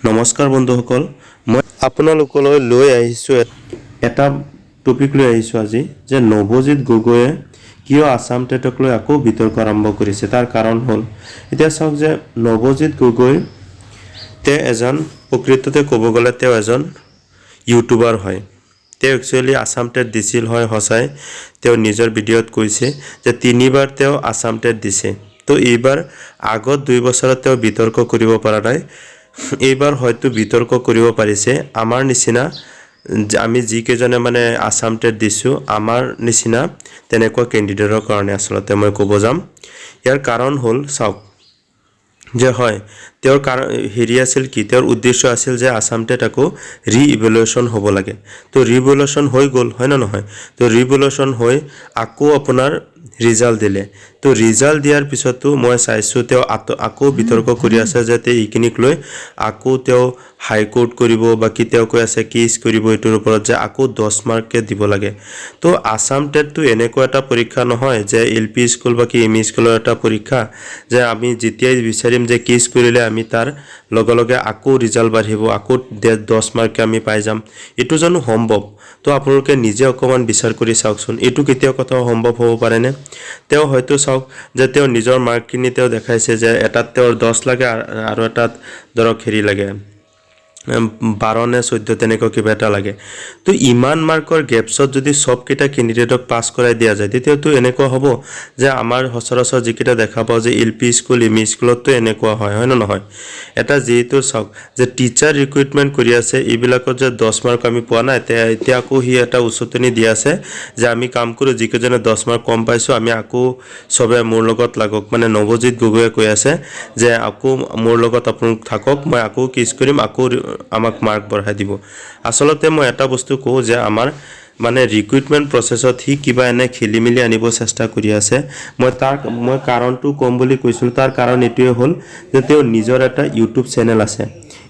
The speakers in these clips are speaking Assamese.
নমস্কাৰ বন্ধুসকল, মই আপোনালোকলৈ লৈ আহিছোঁ এটা টপিক লৈ আহিছোঁ আজি যে নৱজিত গগৈয়ে কিয় আছাম টেটক লৈ আকৌ বিতৰ্ক আৰম্ভ কৰিছে। তাৰ কাৰণ হ'ল, এতিয়া চাওক যে নৱজিত গগৈ তেওঁ এজন, প্ৰকৃততে ক'ব গ'লে তেওঁ এজন ইউটিউবাৰ হয়। তেওঁ একচুৱেলি আছাম টেট দিছিল হয়, সঁচাই। তেওঁ নিজৰ ভিডিঅ'ত কৈছে যে তিনিবাৰ তেওঁ আছাম টেট দিছে। তো এইবাৰ, আগত 2 বছৰত তেওঁ বিতৰ্ক কৰিব পৰা নাই, এইবাৰ হয়তো বিতৰ্ক কৰিব পাৰিছে। আমাৰ নিচিনা আমি যিকেইজনে মানে আছাম টেট দিছোঁ, আমাৰ নিচিনা তেনেকুৱা কেণ্ডিডেটৰ কাৰণে আচলতে মই ক'ব যাম। ইয়াৰ কাৰণ হ'ল, চাওক যে হয়, তেওঁৰ কাৰণ হেৰি আছিল কি, তেওঁৰ উদ্দেশ্য আছিল যে আছাম টেট আকৌ ৰি ইভেলুৱেশ্যন হ'ব লাগে। তো ৰিভলিউশ্যন হৈ গ'ল, হয় নে নহয়? তো ৰিভলিউশ্যন হৈ আকৌ আপোনাৰ ৰিজাল্ট দিলে। তো ৰিজাল্ট দিয়াৰ পিছতো মই চাইছোঁ তেওঁ আকৌ বিতৰ্ক কৰি আছে যে তেওঁ এইখিনিক লৈ আকৌ তেওঁ হাইকোৰ্ট কৰিব, বাকী তেওঁ কৈ আছে কেছ কৰিব এইটোৰ ওপৰত যে আকৌ 10 মাৰ্ককে দিব লাগে। তো আছাম টেটটো এনেকুৱা এটা পৰীক্ষা নহয় যে এল পি স্কুল বা কি এম ই স্কুলৰ এটা পৰীক্ষা যে আমি যেতিয়াই বিচাৰিম যে কেছ কৰিলে আমি তাৰ লগে লগে আকৌ ৰিজাল্ট বাঢ়িব, আকৌ 10 মাৰ্ককে আমি পাই যাম। এইটো জানো সম্ভৱ? তো আপোনালোকে নিজে অকণমান বিচাৰ কৰি চাওকচোন, এইটো কেতিয়াও কথাও সম্ভৱ হ'ব পাৰেনে? তেওঁ হয়তো চাওক যে তেওঁ নিজৰ মাৰ্কখিনি তেওঁ দেখাইছে যে এটাত তেওঁৰ 10 লাগে আৰু এটাত ধৰক হেৰি লাগে, 12 নে 14 তেনেকুৱা কিবা এটা লাগে। তো ইমান মাৰ্কৰ গেপছত যদি চবকেইটা কেণ্ডিডেটক পাছ কৰাই দিয়া যায়, তেতিয়াতো এনেকুৱা হ'ব যে আমাৰ সচৰাচৰ যিকেইটা দেখা পাওঁ যে L P school, M E স্কুলততো এনেকুৱা হয়, হয় নে নহয়? এটা যিহেতু চাওক যে টিচাৰ ৰিক্ৰুইটমেণ্ট কৰি আছে, এইবিলাকত যে 10 মাৰ্ক আমি পোৱা নাই, এতিয়া আকৌ সি এটা উচতনি দি আছে যে আমি কাম কৰোঁ, যিকেইজনে 10 মাৰ্ক কম পাইছোঁ, আমি আকৌ চবে মোৰ লগত লাগক। মানে নৱজিত গগৈয়ে কৈ আছে যে আকৌ মোৰ লগত আপোনালোক থাকক, মই আকৌ কেছ কৰিম, আকৌ আমাক মাৰ্ক বঢ়াই দিব। আচলতে মই এটা বস্তু কওঁ যে আমাৰ মানে ৰিক্ৰুইটমেণ্ট প্ৰচেছত সি কিবা এনে খেলি মেলি আনিব চেষ্টা কৰি আছে। মই কাৰণটো ক'ম বুলি কৈছিলোঁ। তাৰ কাৰণ এইটোৱে হ'ল যে তেওঁৰ নিজৰ এটা ইউটিউব চেনেল আছে।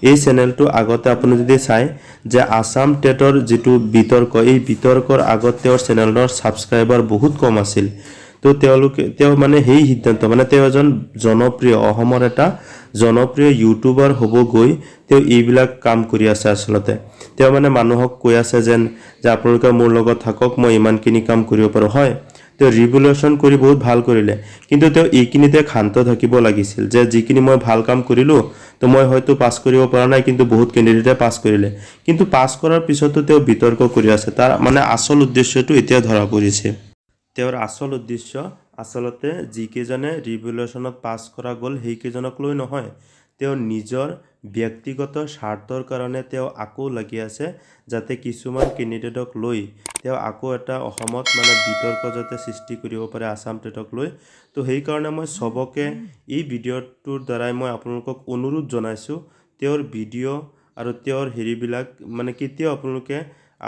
এই চেনেলটো আগতে আপুনি যদি চায় যে আছাম টেটৰ যিটো বিতৰ্ক, এই বিতৰ্কৰ আগত তেওঁৰ চেনেলৰ ছাবস্ক্ৰাইবাৰ বহুত কম আছিল। তো তেওঁলোকে তেওঁ মানে সেই সিদ্ধান্ত, মানে তেওঁ এজন জনপ্ৰিয়, অসমৰ এটা জনপ্ৰিয় ইউটিউবাৰ হ'ব গৈ তেওঁ এইবিলাক কাম কৰি আছে। আচলতে তেওঁ মানে মানুহক কৈ আছে যেন যে আপোনালোকে মোৰ লগত থাকক, মই ইমানখিনি কাম কৰিব পাৰোঁ। হয়, তেওঁ ৰিভলিউশ্যন কৰি বহুত ভাল কৰিলে, কিন্তু তেওঁ এইখিনিতে ক্ষান্ত থাকিব লাগিছিল যে যিখিনি মই ভাল কাম কৰিলোঁ, তো মই হয়তো পাছ কৰিব পৰা নাই, কিন্তু বহুত কেণ্ডিডেটে পাছ কৰিলে। কিন্তু পাছ কৰাৰ পিছতো তেওঁ বিতৰ্ক কৰি আছে। তাৰ মানে আচল উদ্দেশ্যটো এতিয়া ধৰা পৰিছে। তেওঁৰ আচল উদ্দেশ্য আচলতে যিকেইজনে ৰিভলিউশ্যনত পাছ কৰা গ'ল সেইকেইজনক লৈ নহয়, তেওঁ নিজৰ ব্যক্তিগত স্বাৰ্থৰ কাৰণে তেওঁ আকৌ লাগি আছে, যাতে কিছুমান কেণ্ডিডেটক লৈ তেওঁ আকৌ এটা অসমত মানে বিতৰ্ক যাতে সৃষ্টি কৰিব পাৰে আছাম টেটক লৈ। তো সেইকাৰণে মই চবকে এই ভিডিঅ'টোৰ দ্বাৰাই মই আপোনালোকক অনুৰোধ জনাইছোঁ, তেওঁৰ ভিডিঅ' আৰু তেওঁৰ হেৰিবিলাক মানে কেতিয়াও আপোনালোকে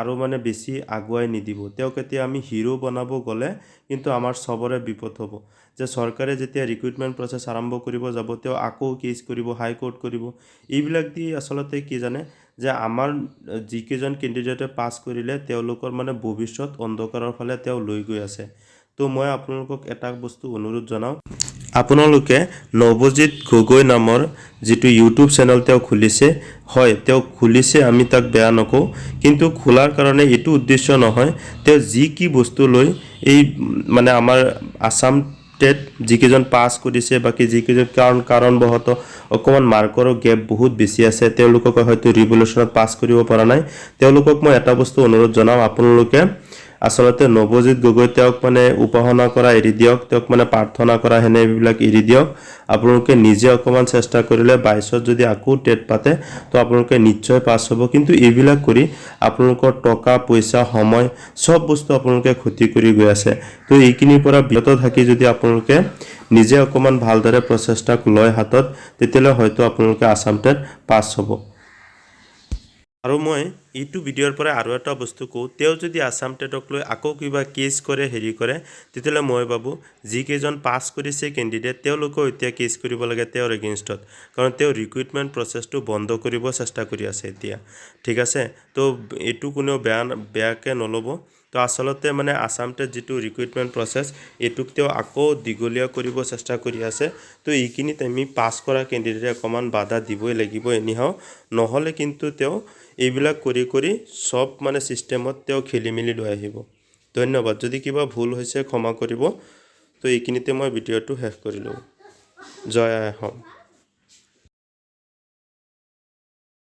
আৰু মানে বেছি আগুৱাই নিদিব। তেওঁক এতিয়া আমি হিৰ' বনাব গ'লে কিন্তু আমাৰ চবৰে বিপদ হ'ব যে চৰকাৰে যেতিয়া ৰিক্ৰুইটমেণ্ট প্ৰচেছ আৰম্ভ কৰিব যাব, তেওঁ আকৌ কেছ কৰিব, হাইকোৰ্ট কৰিব। এইবিলাক দি আচলতে কি জানে যে আমাৰ যিকেইজন কেণ্ডিডেটে পাছ কৰিলে, তেওঁলোকৰ মানে ভৱিষ্যত অন্ধকাৰৰ ফালে তেওঁ লৈ গৈ আছে। তো মই আপোনালোকক এটা বস্তু অনুৰোধ জনাওঁ, আপোনালোকে নৱজিত গগৈ নামৰ যিটো ইউটিউব চেনেল তেওঁ খুলিছে, হয়, তেওঁ খুলিছে, আমি তাক বেয়া নকওঁ, কিন্তু খোলাৰ কাৰণে এইটো উদ্দেশ্য নহয়। তেওঁ যি কি বস্তু লৈ এই মানে আমাৰ আছাম টেট যিকেইজন পাছ কৰিছে, বাকী যিকেইজন কাৰণবশতঃ অকণমান মাৰ্কৰো গেপ বহুত বেছি আছে, তেওঁলোকক হয়তো ৰিভলিউশ্যনত পাছ কৰিব পৰা নাই, তেওঁলোকক মই এটা বস্তু অনুৰোধ জনাম, আপোনালোকে আচলতে নৱজিত গগৈ তেওঁক মানে উপাসনা কৰা এৰি দিয়ক, তেওঁক মানে প্ৰাৰ্থনা কৰা সেনে এইবিলাক এৰি দিয়ক। আপোনালোকে নিজে অকণমান চেষ্টা কৰিলে 22ত যদি আকৌ টেট পাতে, তো আপোনালোকে নিশ্চয় পাছ হ'ব। কিন্তু এইবিলাক কৰি আপোনালোকৰ টকা পইচা, সময়, চব বস্তু আপোনালোকে ক্ষতি কৰি গৈ আছে। তো এইখিনিৰ পৰা বিৰত থাকি যদি আপোনালোকে নিজে অকণমান ভালদৰে প্ৰচেষ্টা লয় হাতত, তেতিয়াহ'লে হয়তো আপোনালোকে আছাম টেট পাছ হ'ব। আৰু মই এইটো ভিডিঅ'ৰ পৰা আৰু এটা বস্তু কওঁ, তেওঁ যদি আছাম টেটক লৈ আকৌ কিবা কেছ কৰে, হেৰি কৰে, তেতিয়াহ'লে মই ভাবোঁ যিকেইজন পাছ কৰিছে কেণ্ডিডেট, তেওঁলোকেও এতিয়া কেছ কৰিব লাগে তেওঁৰ এগেইনষ্টত, কাৰণ তেওঁ ৰিক্ৰুইটমেণ্ট প্ৰচেছটো বন্ধ কৰিব চেষ্টা কৰি আছে এতিয়া। ঠিক আছে, তো এইটো কোনেও বেয়াকৈ নল'ব। তো আচলতে মানে আছাম টেট যিটো ৰিক্ৰুইটমেণ্ট প্ৰচেছ, এইটোক তেওঁ আকৌ দীঘলীয়া কৰিব চেষ্টা কৰি আছে। তো এইখিনিত আমি পাছ কৰা কেণ্ডিডেটে অকণমান বাধা দিবই লাগিব এনিহাও। নহ'লে কিন্তু তেওঁ এইবিলাক কৰি কৰি চব মানে ছিষ্টেমত তেওঁ খেলি মেলি লৈ আহিব। ধন্যবাদ। যদি কিবা ভুল হৈছে, ক্ষমা কৰিব। তো এইখিনিতে মই ভিডিঅ'টো শেষ কৰিলোঁ। জয় আই অসম।